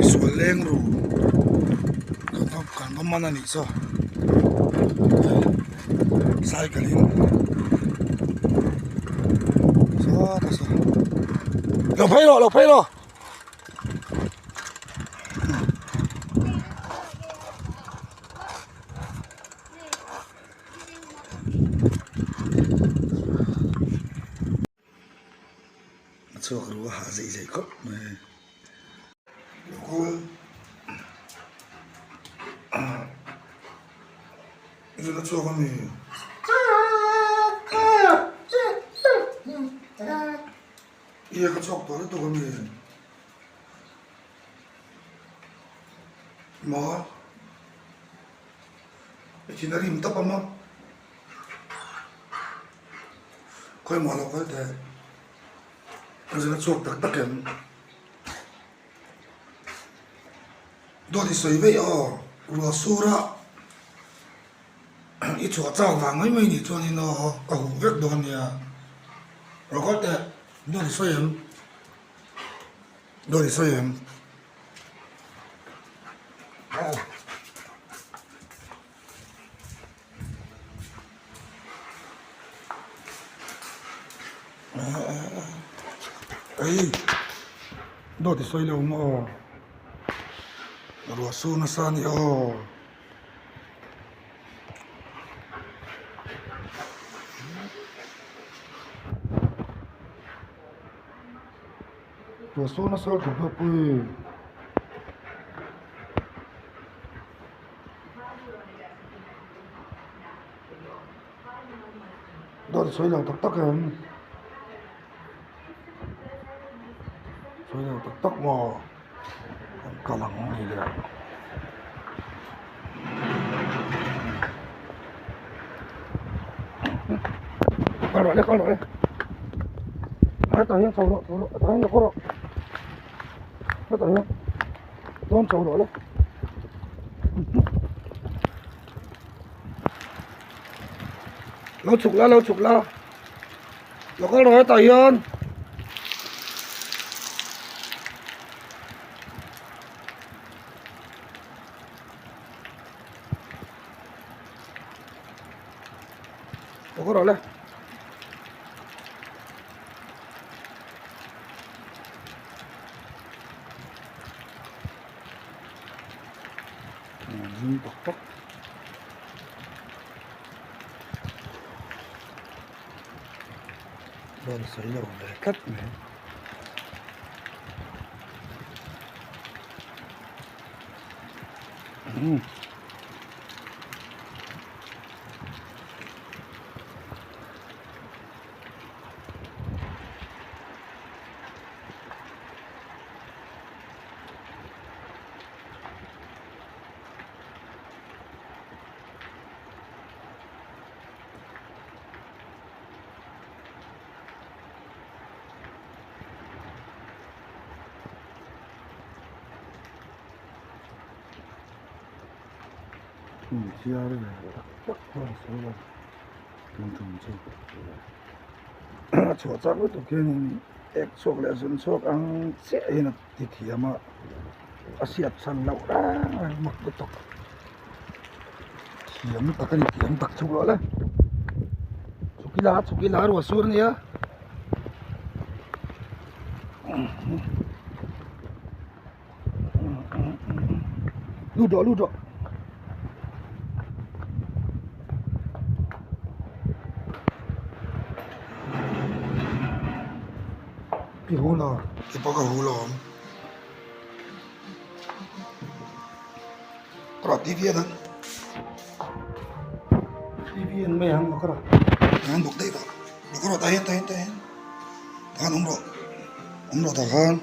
Misual leng ru kan va man a nih chu cycle in sawtah saw lo phei rawh lo phei rawh. A chhuak ru a hah zeih zeih khawp mai khawl zun a chhuak a ni. Iya ka chhuak tawh lutuk a mi maw i thin a rim tawp a maw khawimaw a lo kal teh a zin a chhuak tak tak em dawt i sawi veih aw ruah sur a i chhuah chak vang mai mai nih chuanin aw ka huh vek dawn nia lo kal teh dawt i sawi em dawt i sawi em. Ei dawt i sawi lo maw ruah sur nasa a ni aw. Ruah sur nasa lutuk deuh pui. Dawt sawi lo tak tak em sawi lo tak tak maw an kal ang ni le kal rawh le kal rawh le hetah hian chho rawh chho rawh hetah hian lo kal rawh hetah hian dawn chho rawh le. Lo chhuk la lo chhuk la lo kal rawh hetah hian lo kal rawh le. Zum tak tak. Chuan sawi lo ve tlat mai. Umm. Chiar ve tak tak chuan sawi lo tun tum chu a chhuah chak lutuk hianin ek chhuak leh zun chhuak ang chiah hian a ti thiam a a hriat chhan loh reng reng mak lutuk thiam tak a ni thiam tak chhuk loh le chhuk ila chhuk ila ruah sur a nia lut rawh lut rawh. I hu lo i pawh ka hu lo awm rawh tv a dang tv an mai ang ka rawh an bawk daih rawh ka rawh tah hian tah hian tah hian tah khan awm rawh awm rawh tah khan.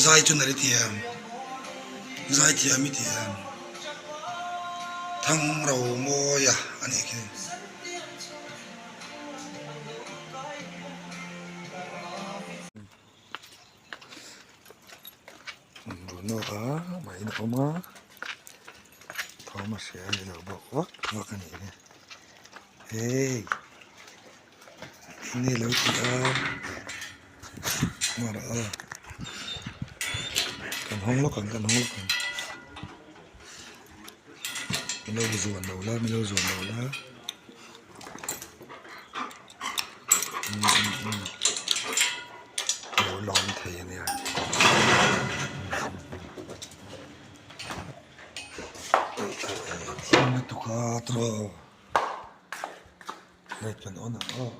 Zai chu nari thiam zai thiam i thiam thang ro mawi a a nih khi. Run nawk a mah in a awm a tho. Thawm a hria a ni lo bawk vak vak a nih hi hei enge lo tih a hmarah a kan hawng lawk ang kan hawng lawk ang min lo zuan lo la min lo zuan lo la umm umm umm a lo lawm thei a nia. Thim lutuk a tawh light kan on ang aw.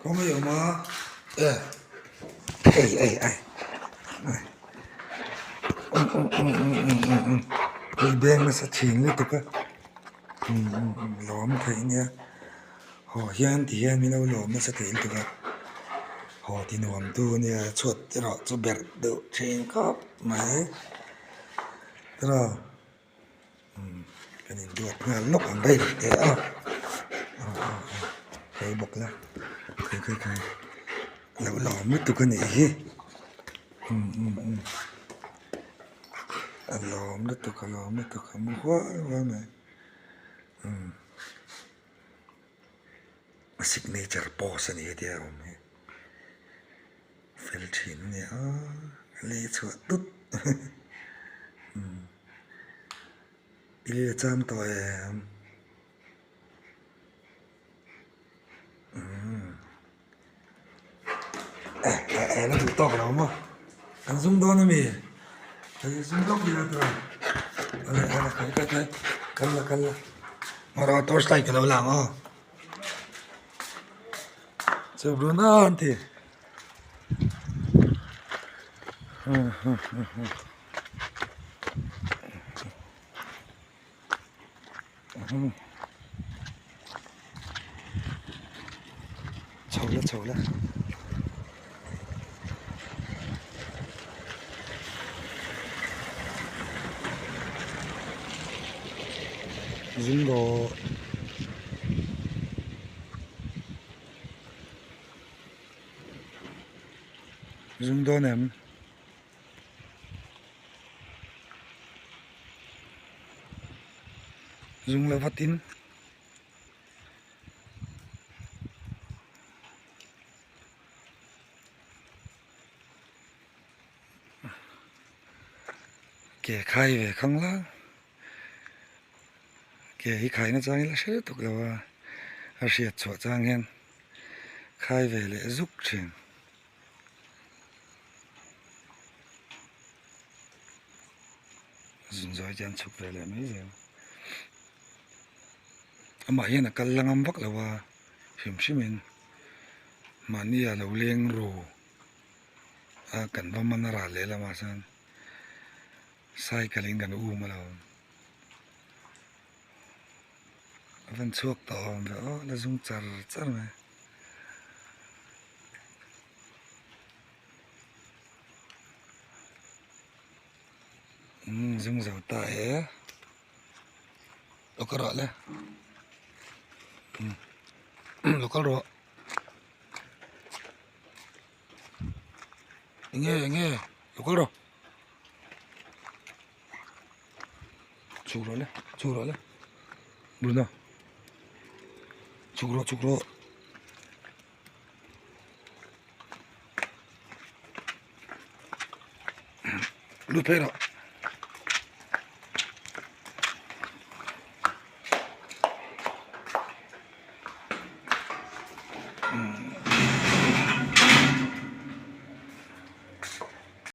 Kawng a awm a e ei ei ei um um um um um um um hei beng nasa thin lutuk a um um um lawm theih nia. Haw hian ti hian min lo lawm nasa thei lutuk a haw ti nuam tu ania chhuat erawh chu berh deuh thin khawp mai tiraw umm kan induat nghal lawk ang daih teh a aw aw aw khawi bawk la khawi khawi khawi lo lawm lutuk a nih hi umm umm umm a lawm lutuk a lawm lutuk a mu huai huai mai umm. A signature pose a ni hetia a awm hi fel thin a nia a lei chhuah tut umm i lei a cham tawh em umm eh eh la duh tawk lo maw kan zum dawn ami kan zum lawk ila tura ale ale khai khai khai kal la kal la Mara torch light ka lo lang aw chu run a an ti chho la chho la. Zing rawh zing dawn em zung la vatin. Ke khai ve khang la ke hi khai na chang ila hre tuk lo a a hriat chhuah chang hian khai ve leh zuk thin. Zun zawi te an chhuk ve leh mai zel amah hian a kal la ngam vak lo a hrim hrim in mahni a lo leng ru a kan va man a ral leh lamah chuan cycle in kan um alawm a van chhuak tawh awm ve aw la zum char char mai. Umm zum zo ta e lo kal rawh le umm lo kal rawh enge enge lo kal rawh chhuk rawh le chhuk rawh le Bruna chhuk rawh chhuk rawh. Lut phei rawh.